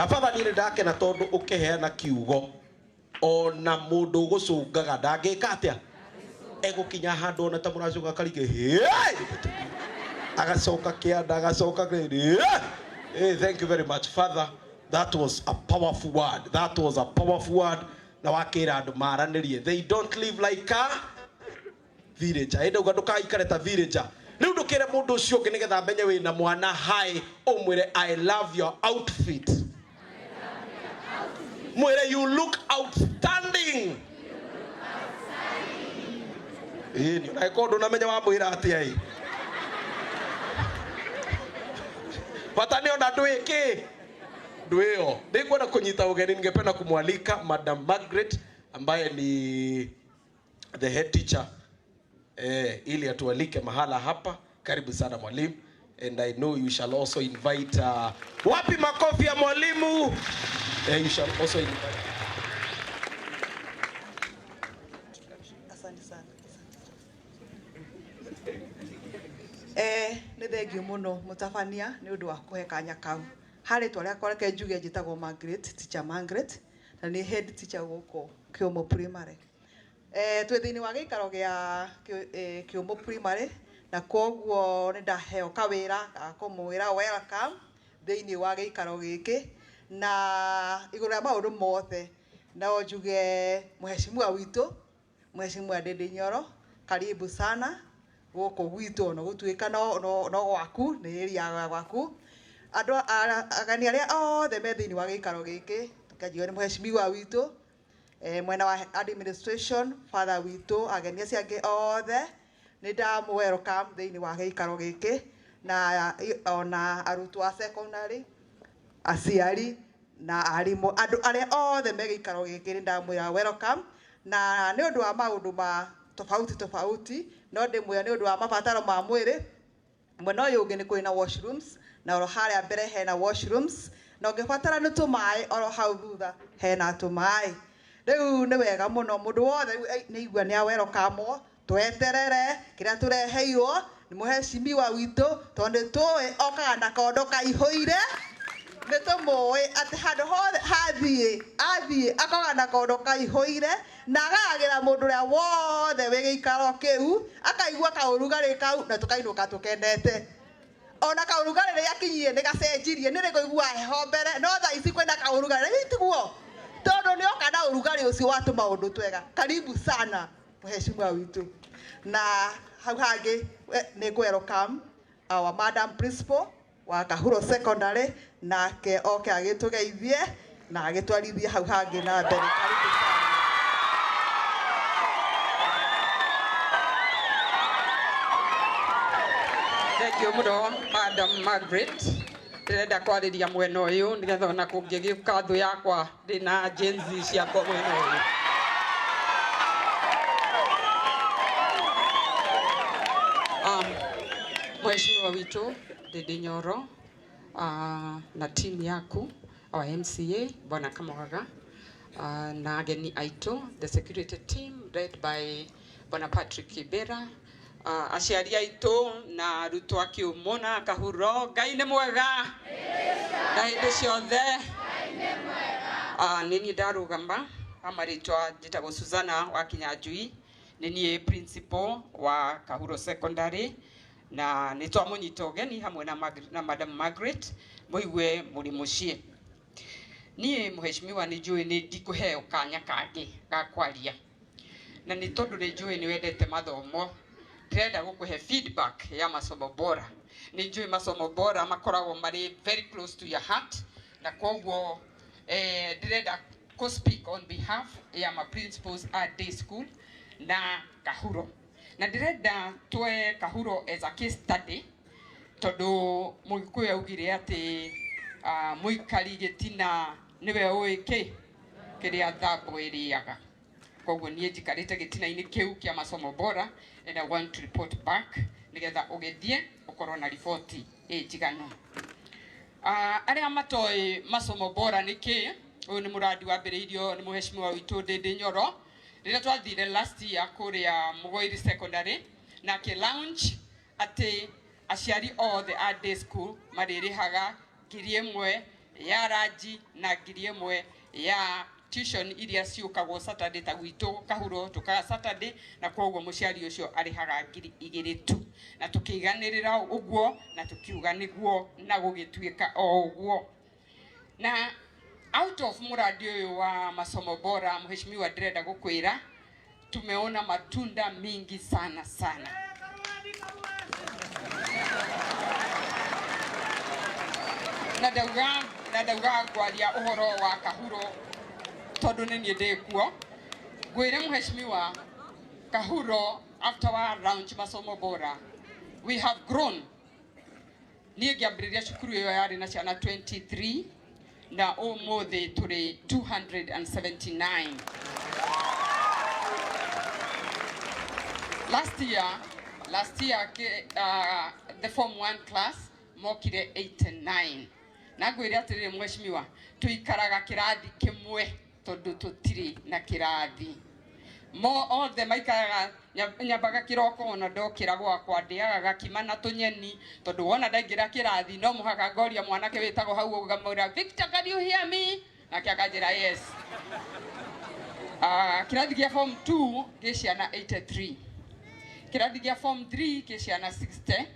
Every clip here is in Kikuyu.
Abatha niĩ nĩ ndakena tondũ ũkĩheana kiugo ona mũndũ ũgũcũngaga ndangĩka atĩa egũkinya handũ ona ta mũracũnga karige agacoka kĩanda agacoka kĩrĩ. Hey, thank you very much, father. That was a powerful word. That was a powerful word. Na wakĩra andũ maranĩrie, they don't live like a villager. Ĩ ndauga ndũkaikare ta villager. Rĩu ndũkĩre mũndũ ũcio ũngĩ nĩgetha menye wĩna mwana hai, ũmwĩre, "I love your outfit." Mwĩre, "You look outstanding." Ĩĩ nĩ ona ĩkorwo ndũnamenya wamwĩra atĩa, ĩ bata nĩ ona ndwĩ kĩ ndwĩyo. Nĩngwenda kũnyita ũgeni, ningependa kumwalika Madam Margaret ambaye ni the head teacher, ili atualike mahala hapa. Karibu sana mwalimu, and I know you shall also invite, wapi makofi ya mwalimu? You shall also invite. Asante sana. Nĩ thengio mũno mũtabania nĩ ũndũ wa kũhe kanya kau. Harĩ rĩtwa rĩakwa reke njuge, njĩtagwo Margaret, teacher Margaret, na nĩ head teacher gũkũ Kĩũmũ Primary. Twĩ thĩinĩ wa gĩikaro gĩa Kĩũmũ Primary, na koguo nĩ ndaheo kawĩra ga kũmwĩra welcome thĩinĩ wa gĩikaro gĩkĩ. Na igũrũ rĩa maũndũ mothe no njuge mheshimiwa witũ, Mheshimiwa Ndindi Nyoro, karibu sana gũkũ gwitũ, ona gũtuĩka no gwaku, nĩ area ya gwaku. Andũ ageni arĩa othe me thĩinĩ wa gĩikaro gĩkĩ, nganjio nĩ mheshimiwa witũ, mwena wa administration, father witũ, ageni acio angĩ othe, nĩ ndamũ welcome thĩinĩ wa gĩikaro gĩkĩ, na ona arutwo a secondary, aciari na arimũ, andũ arĩa othe me gĩikaro gĩkĩ, nĩ ndamwĩra welcome. Na nĩ ũndũ wa maũndũ ma tofauti tofauti, no ndĩmwĩra nĩ ũndũ wa mabataro ma mwĩrĩ, mwena ũyũ ũngĩ nĩ kũrĩ na washrooms, na oro harĩa mbere hena washrooms, na ũngĩbatara nĩ tũmaĩ, oro hau thutha hena tũmaĩ. Rĩu nĩ wega mũno mũndũ wothe rĩu nĩ igua nĩ awelcome. Tweterere kĩrĩa tũreheirwo nĩ mũhecimiwa witũ, tondũ nĩ tũĩ okaga na kondo kaihũire. Nĩ tũmũĩ atĩ handũ hothe hathiĩ athiĩ akoga na kondo kaihũire, na agayagĩra mũndũ ũrĩa wothe wĩ gĩikaro kĩu, akaigua kaũrugarĩ kau, na tũkainũka tũkenete. Ona kaũrugarĩ rĩrĩa akinyire nĩ gacenjirie, nĩ rĩkũigua heho mbere, no thaa ici kwĩna kaũrugarĩ rĩu tiguo, tondũ nĩ oka na ũrugarĩ ũcio wa tũmaũndũ twega. Karibu sana mheshimiwa witũ. Na hau hangĩ nĩ ngũ welcome our madam principal wa Kahuro Secondary, nake oke agĩtũgeithie na agĩtwarithie hau hangĩ na mbere. Karibu sana. Thank you mũno, Madam Margaret. Ndĩrenda kwarĩria mwena ũyũ nĩgetha ona kũngĩgĩũka thũ yakwa, ndĩna Gen Z ciakwa mwena ũyũ. Mheshimiwa witũ Ndindi Nyoro, na team yaku, our MCA Bwana Kamwaga, na ageni aitũ, the security team led by Bwana Patrick Kibera, aciari aitũ na arutwo a Kĩũmũ na Kahuro, Ngai nĩ mwega na hĩndĩ ciothe. Nĩ niĩ ndarũgama amarĩtwa, njĩtagwo Susana wa Kinyanjui, nĩ niĩ principal wa Kahuro Secondary, na nĩ twamũnyita ũgeni hamwe na Madam Margaret, mũigue mũrĩ mũciĩ. Niĩ mheshimiwa nĩ njũĩ nĩ ndikũheo kanya kangĩ ga kwaria, na nĩ tondũ nĩ njũĩ nĩ wendete mathomo, ndĩrenda gũkũhe feedback ya masomo bora. Nĩ njũĩ masomo bora makoragwo marĩ very close to your heart, na koguo ndĩrenda kũ speak on behalf ya ma principals at day school na Kahuro, na ndĩrenda tuoe Kahuro as a case study, tondũ Mũgĩkũyũ augire atĩ mũikari gĩtina nĩwe ũĩ kĩ kĩrĩa thambo ĩrĩaga. Koguo niĩ njikarĩte gĩtina-inĩ kĩu kĩa masomo bora, and I want to report back nĩgetha ũgĩthiĩ ũkorwo na riboti ĩ njiganu. Arĩa matoĩ masomo bora nĩ kĩ, ũyũ nĩ mũrandi wambĩrĩirio nĩ mũheshimiwa witũ Ndindi Nyoro rĩrĩa twathire last year kũrĩa Mũgoiri Secondary, na akĩ launch atĩ aciari othe a day school marĩrĩhaga 1,000. ya ranji na 1,000 ya tuition iria ciũkagwo Saturday ta gwitũ Kahuro tũkaga Saturday, na koguo mũciari ũcio arĩhaga 2,000 tu, na tũkĩiganĩrĩra ũguo na tũkiuga nĩguo na gũgĩtuĩka o ũguo. Na out of muradi ũyũ wa masomo bora, mheshimiwa, ndĩrenda gũkwĩra tumeona matunda mingi sana sana. Na ndauga ngwaria ũhoro wa Kahuro tondu nĩ niĩ ndĩ kuo. Ngwĩre mheshimiwa, Kahuro after our launch masomo bora we have grown. Niĩ ngĩambĩrĩria cukuru ĩyo yarĩ na ciana 23 na ũmũthĩ tũrĩ 279. Last year the form 1 class mokire 89. Na ngwĩre atĩrĩrĩ mheshimiwa, tũikaraga kĩrathi kĩmwe tondu tũtirĩ na kĩrathi. Mo othe maikaraga nyambaga kĩroko ona ndokĩra gwakwa ndĩaga gakima na tũnyeni, tondu wona ndaingĩra kĩrathi no mũhaka ngoria mwanake wĩtagwo hau ũguo ngamwĩra, Victor, can you hear me? Nake akanjĩra yes. Kĩrathi gĩa form 2 gĩ ciana 83, kĩrathi gĩa form 3 gĩ ciana 60,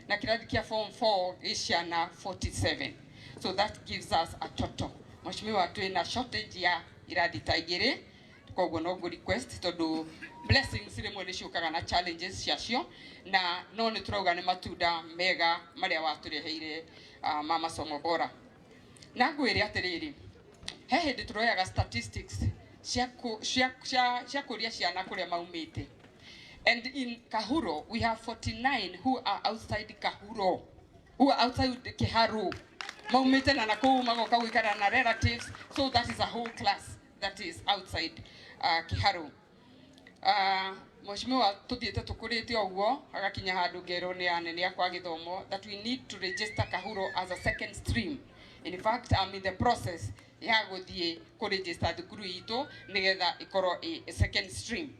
na kĩrathi kĩa form 4 gĩ ciana 47. So that gives us a total. Mheshimiwa, twĩna shortage ya irathi ta igĩrĩ, koguo no ngũ request tondu blessings rĩmwe nĩ ciũkaga na challenges ciacio, na no nĩ tũrauga nĩ matunda mega marĩa watũreheire ma masomo bora. Na ngwĩre atĩrĩrĩ, he hĩndĩ tũroyaga statistics cia kũria ciana kũrĩa maumĩte. And in Kahuro we have 49 who are outside Kahuro, who are outside Kiharu, maumĩte na nakũu magoka gũikara na relatives, so that is a whole class that is outside Kiharu. Mheshimiwa, tuthiĩte tũkũrĩte ũguo hagakinya handũ ngerwo nĩ anene akwa gĩthomo that we need to register Kahuro as a second stream. In fact, I'm in the process ya gũthiĩ kũregister thukuru itũ nĩgetha ĩkorwo ĩ second stream.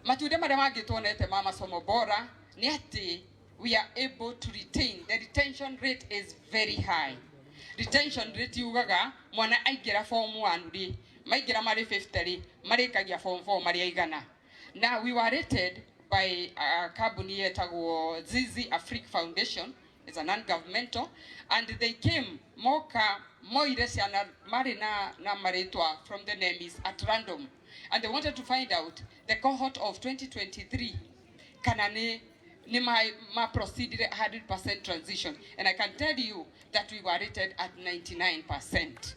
Matunda marĩa mangĩ tuonete ma masomo bora nĩ atĩ we are able to retain. The retention rate is very high. Retention rate yugaga mwana aingĩra form 1 rĩ, maingĩra marĩ 50 rĩ, marĩkagia form 4 marĩ aigana. Now we were rated by a company yetagwo Zizi Afrique Foundation, it's a non-governmental, and they came moka moire ciana marĩ na marĩtwa from the names at random, and they wanted to find out the cohort of 2023 kana ni ma proceeded 100% transition, and I can tell you that we were rated at 99%.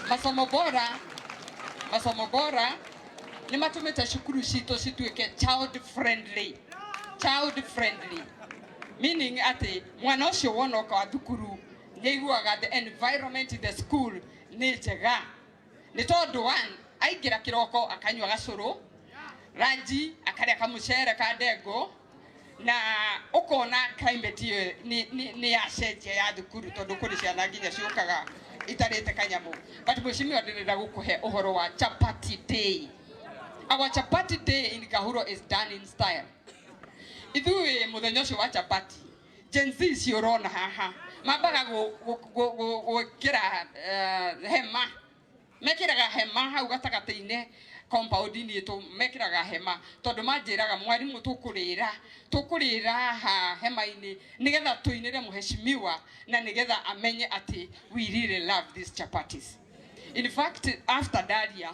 Masomo bora ni matumite cukuru citũ cituĩke child friendly. Child friendly meaning ati mwana ũcio wonoka wa thukuru nĩaiguaga the environment in the school nĩ njega, nĩ tondũ one aingĩra kĩroko akanyua gacũrũ, ranji akarĩa kamũcere ka ndengũ, na ũkona climate ĩyo nĩ yacenjia ya thukuru tondũ kũrĩ ciana nginya ciũkaga itarĩte kanyamũ. But mheshimiwa, ndĩrenda gũkũhe ũhoro wa chapati day. Our chapati day in Kahuro is done in style. Ithuĩ mũthenya ũcio wa chapati, Gen Z icio ũrona haha mambaga gwĩkĩra hema, mekĩraga hema hau gatagatĩ-inĩ compound-inĩ itũ, mekĩraga hema tondũ manjĩraga mwarimũ tũkũrĩra haha hema-inĩ nĩgetha tũinĩre mheshimiwa na nĩgetha amenye atĩ we really love these chapatis. In fact, after Daria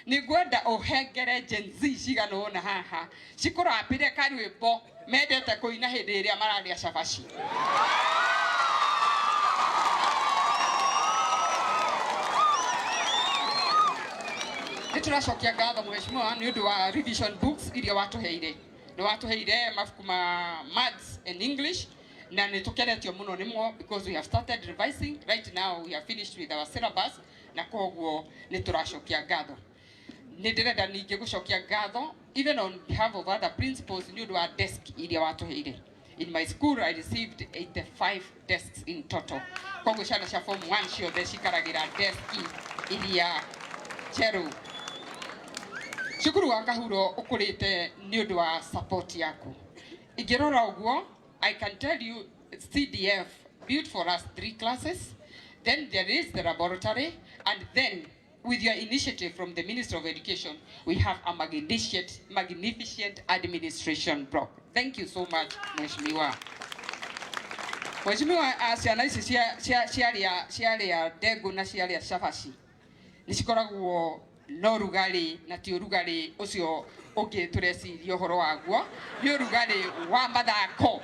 nĩngwenda ũhengere Gen Z cigana ũna haha cikũrambĩre karwĩmbo mendete kũina hĩndĩ ĩrĩa mararĩa cabaci. Nĩtũracokia ngatho mheshimiwa nĩ ũndũ wa revision books iria watũheire. Nĩ watũheire mabuku ma Maths and English, na nĩ tũkenetio mũno nĩmo because we have started revising. Right now we have finished with our syllabus, na koguo nĩ tũracokia ngatho. Nĩ ndĩrenda ningĩ gũcokia ngatho even on behalf of other principals nĩ ũndũ wa desk iria watũheire. In my school I received 85 desks in total. Koguo ciana cia form 1 ciothe cikaragĩra desk iria njerũ. Cukuru wa Kahuro ũkũrĩte nĩ ũndũ wa support yaku. Ingĩrora ũguo, I can tell you CDF built for us 3 classes. Then there is the laboratory, and then with your initiative from the Ministry of Education, we have a magnificent administration block. Thank you so much, Mheshimiwa. Mheshimiwa, ciana ici ciarĩa ndengũ na ciarĩa cabaci nĩ cikoragwo no rugarĩ, na ti ũrugarĩ ũcio ũngĩ tũreciria ũhoro waguo, nĩ ũrugarĩ wa mathako.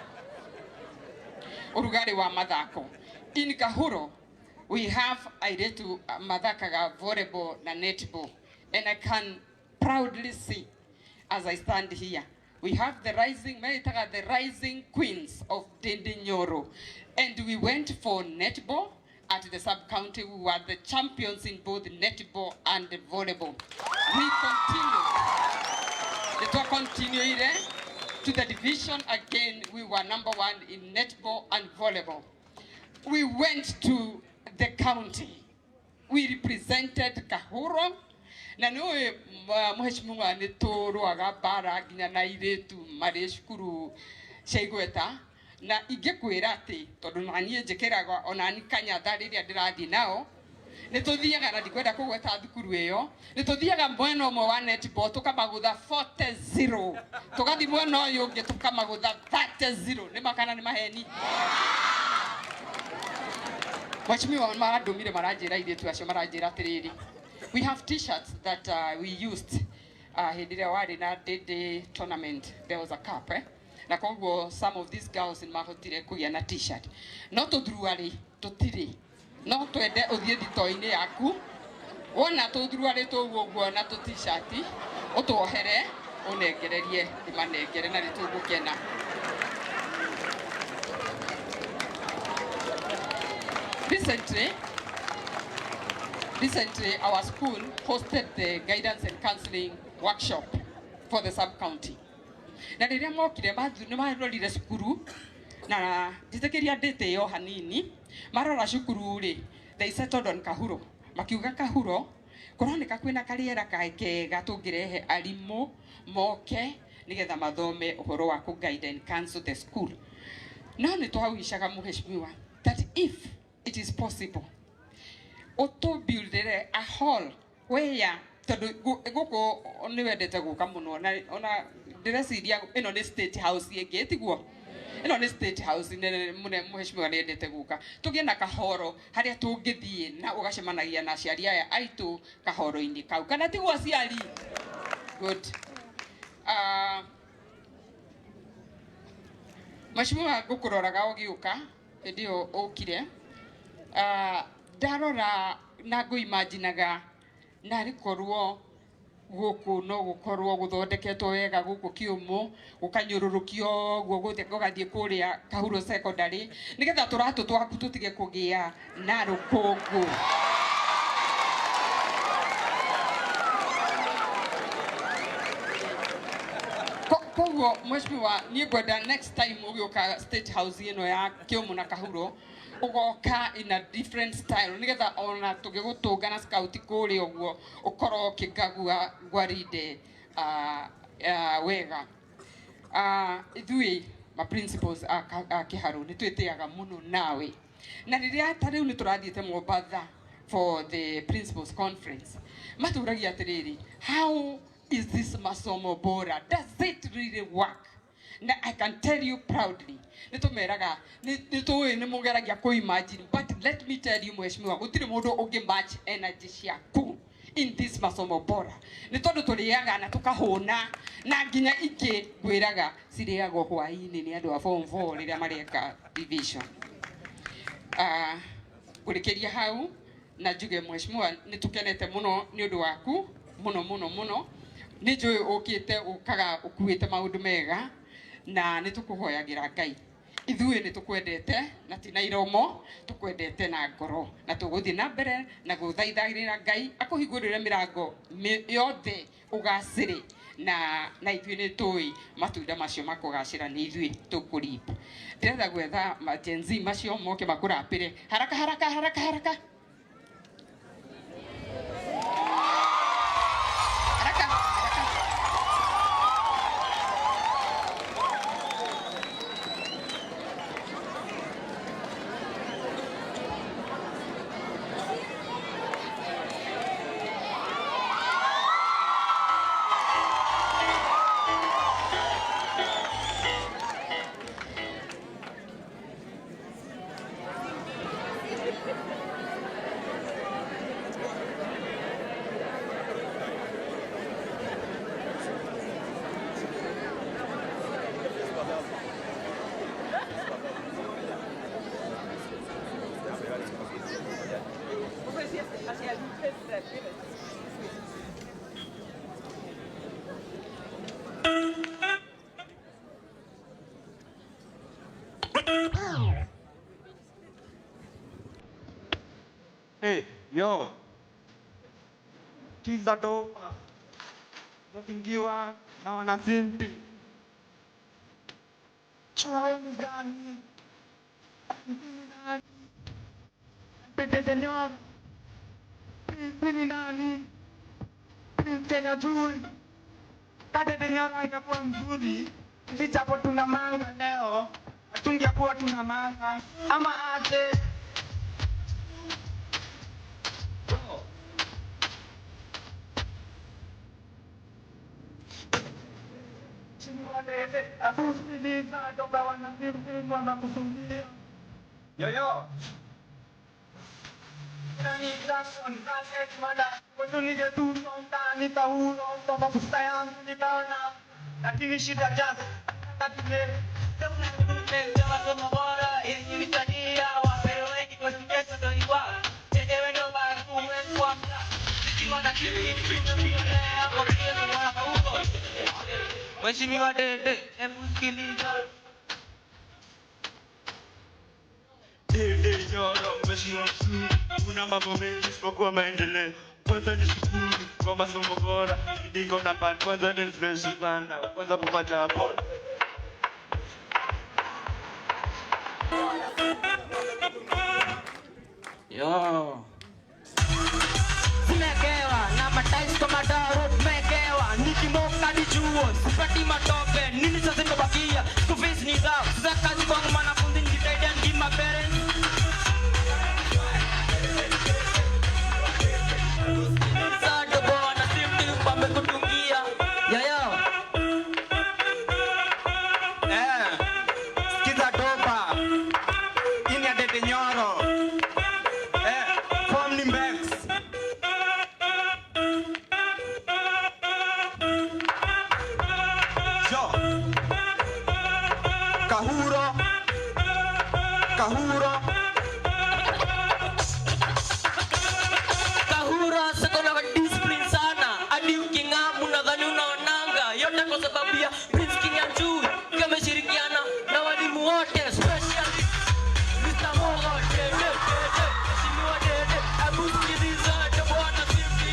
Ũrugarĩ wa mathako. In Kahuro, we have airĩtu mathakaga volleyball na netball, and I can proudly see as I stand here, we have the rising, the rising queens of Ndindi Nyoro, and we went for netball at the sub-county. We were the champions in both netball and volleyball. We continue. It continued to the division again. We were number 1 in netball and volleyball. We went to the county. We represented Kahuro. Na nĩũĩ mheshimiwa nĩ tũrũaga mbara nginya na airĩtu marĩ cukuru cia igweta, na ingĩkwĩra atĩ tondũ na niĩ njĩkĩraga ona ni kanyatha rĩrĩa ndĩrathiĩ nao, nĩ tũthiaga, na ndikwenda kũgweta thukuru ĩyo, nĩ tũthiaga mwena ũmwe wa netball tũkamagũtha 40-0, tũgathiĩ mwena ũyũ ũngĩ tũkamagũtha 30-0. Nĩ makana nĩ maheni? Mheshimiwa, marandũmire maranjĩra airĩtu acio maranjĩra atĩrĩrĩ, we have t-shirts that we used hĩndĩ ĩrĩa warĩ na Ndindi tournament. There was a cup, eh? Na koguo some of these girls nĩ mahotire kũgĩa na t-shirt. No tũthuruarĩ tũtirĩ, no twende ũthiĩ thito-inĩ yaku, wona tũthuruarĩ tũu ũguo na tũ t-shirt, ũtuohere ũnengererie, ndĩmanengere na nĩ tũgũkena. Recently, our school hosted the guidance and counseling workshop for the sub-county. Na rĩrĩa mokire nĩ marorire cukuru, na njĩtĩkĩria ndĩte ĩyo hanini, marora cukuru rĩ, they settled on Kahuro. Makiuga Kahuro, kũroneka kwĩna karĩera kega tũngĩrehe arimũ moke nĩgetha mathome ũhoro wa kũ guide and counsel the school. No nĩ twawicaga mheshimiwa that if it is possible, ũtũbuildĩre a hall where, tondũ gũkũ nĩ wendete gũka mũno, na ona ndĩreciria ĩno nĩ state house ĩngĩ, tiguo? Ĩno nĩ state house nene mũne, mheshimiwa nĩ endete gũka. Tũgĩe na kahoro harĩa tũngĩthiĩ na ũgacemanagia na aciari aya aitũ kahoro-inĩ kau, kana tiguo aciari? Good. Mheshimiwa, ngũkũroraga ũgĩũka hĩndĩ ĩyo ũkire, ndarora na ngũimaginaga narĩ korwo gũkũ no gũkorwo gũthondeketwo wega gũkũ Kĩũmũ, gũkanyũrũrũkio ũguo gũgathiĩ kũrĩa Kahuro Secondary, nĩgetha tũratũ twaku tũtige kũgĩa na rũkũngũ. Koguo mheshimiwa, niĩ ngwenda next time ũgĩũka State House ĩno ya Kĩũmũ na Kahuro, ũgoka in a different style, nĩgetha ona tũgĩgũtũnga na scout kũrĩa ũguo ũkorwo ũkĩngagua gwarinde wega. Ithuĩ ma principals a Kĩharũ nĩ twĩtĩaga mũno nawe, na rĩrĩa ta rĩu nĩ tũrathiĩte Mombatha for the principals conference, matũragia atĩrĩrĩ, how is this masomo bora? Does it really work? Na I can tell you proudly, nĩtũmeraga, nĩtũĩ nĩ mũgeragia kũ imagine, but let me tell you mheshimiwa, gũtirĩ mũndũ ũngĩ match energy ciaku in this masomo bora. Nĩ tondũ tũrĩaga na tũkahũna, na nginya ingĩ ngwĩraga cirĩagwo hwaĩ-inĩ nĩ andũ a form 4 rĩrĩa mareka division. Ngũrĩkĩria hau na njuge mheshimiwa, nĩ tũkenete mũno nĩ ũndũ waku, mũno mũno mũno. Nĩ njũĩ ũkĩte ũkaga ũkuĩte maũndũ mega, na nĩ tũkũhoyagĩra Ngai. Ithuĩ nĩ tũkwendete na ti na iromo, tũkwendete na ngoro, na tũgũthiĩ na mbere na gũthaithanĩra Ngai akũhingũrĩre mĩrango yothe ũgacĩre, na ithuĩ nĩ tũĩ matunda macio makũgacĩra nĩ ithuĩ tũkũripa. Ndĩrenda gwetha ma Gen Z macio moke makũrapĩre haraka haraka haraka haraka. Haraka haraka. Hey, yo. Kiza dopa. Nafingiwa na wanasimpi. Chai gani? Petetenyo. Pini nani? Kenya juu. Katetenyo inakuwa mzuri. Lichapo tuna manga leo. Tungekuwa tuna manga. Ama aje. Yo yo. Mheshimiwa Dede, hebu sikiliza. Dede Nyoro, mheshimiwa mkuu, kuna mambo mengi isipokuwa maendeleo. Kwanza ni shukuru kwa masomo bora, ndiko na pan. Kwanza ni fresh bana, kwanza kupata hapo. Yo. Simekewa na matais kwa madaro tumekewa, nikimoka ni chuo sipati matope, nini sasa imebakia? Kufis ni zao sasa, kazi kwangu mwanafunzi nijitahidi and give my parents. Sasa bwana simti wamekutungia. Yo yo. Sikiza dopa. Ini ya Dede Nyoro. Form ni Mbex. Yo. Kahuro. Kahuro. Kahura sako na discipline sana, hadi uking'amu nadhani unaonanga yote kwa sababu ya Prince Kinyanjui kameshirikiana na walimu wote, especially Mr. Mogo. Dede, Dede, Mheshimiwa Dede, hebu sikiliza ndio bwana Simpi.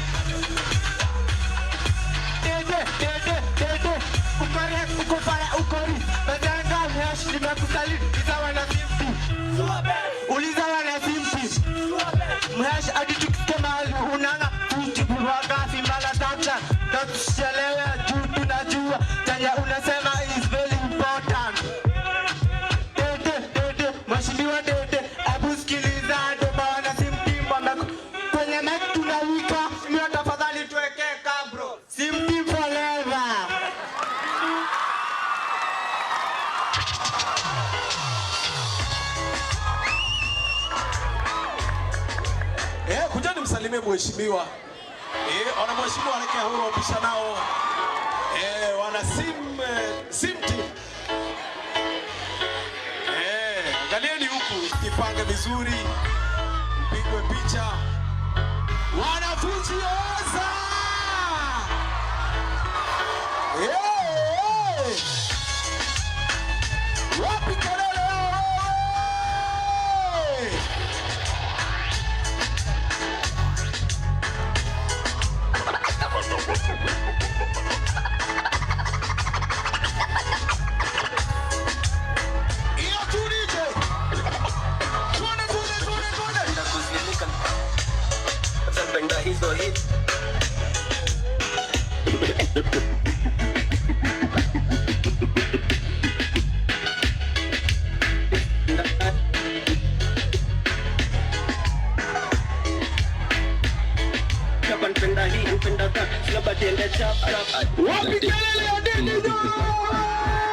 Dede, Dede, Dede. Ukore, uko pale, ukori. Bazanga, mhesh, nimekusaliti. Uliza wana Simpi. Uliza wana Simpi. Mhesh, hadi tukifika mahali unaona tujibuwaga simala tata. Na tusichelewe juu tunajua chenye unasema is very important. Dede, Dede, Mheshimiwa Dede, hebu sikiliza ndio maana Simpi kwenye mic tunawika. Mheshimiwa tafadhali tuwekee kabro. Simpi forever. Kujani msalimie mheshimiwa. Ona mheshimiwa aleke huru pisha nao. Wana sim team. Angalieni huku, jipange vizuri. Mpigwe picha. Wanafunzi oza! Wapi kelele? Iyo tu DJ. Twende, twende, twende, twende. Napenda hizo hit. Wapi kelele ya Dede Nyoro?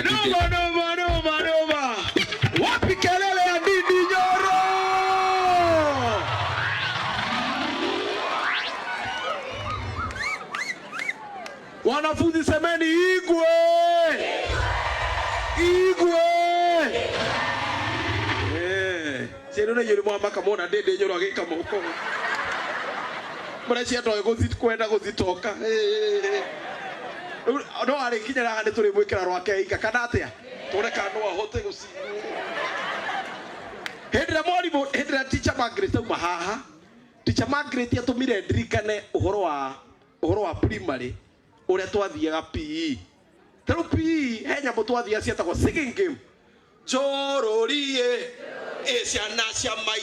Noma, noma, noma, noma. Wanafunzi semeni Igwe! Igwe! Eh, ciana nä inyuä mwamaka mona ndä ndä nyå agä ka moko må ciatoe kwenda gå citoka no arä kinya raha nä tå rä mwä kä ra rwake ika kana atä a tuone kana no ahote gå hä ndä ä rä a mwarimå hä ndä ä rä a teacher Margaret auma haha, teacher Margaret atũmire ndirikane ũhoro wa primary ũrĩa twathiaga PE. Ta rĩu PE he nyamũ twathiaga cietagwo singing game, njũrũrie ĩ ciana cia maitũ.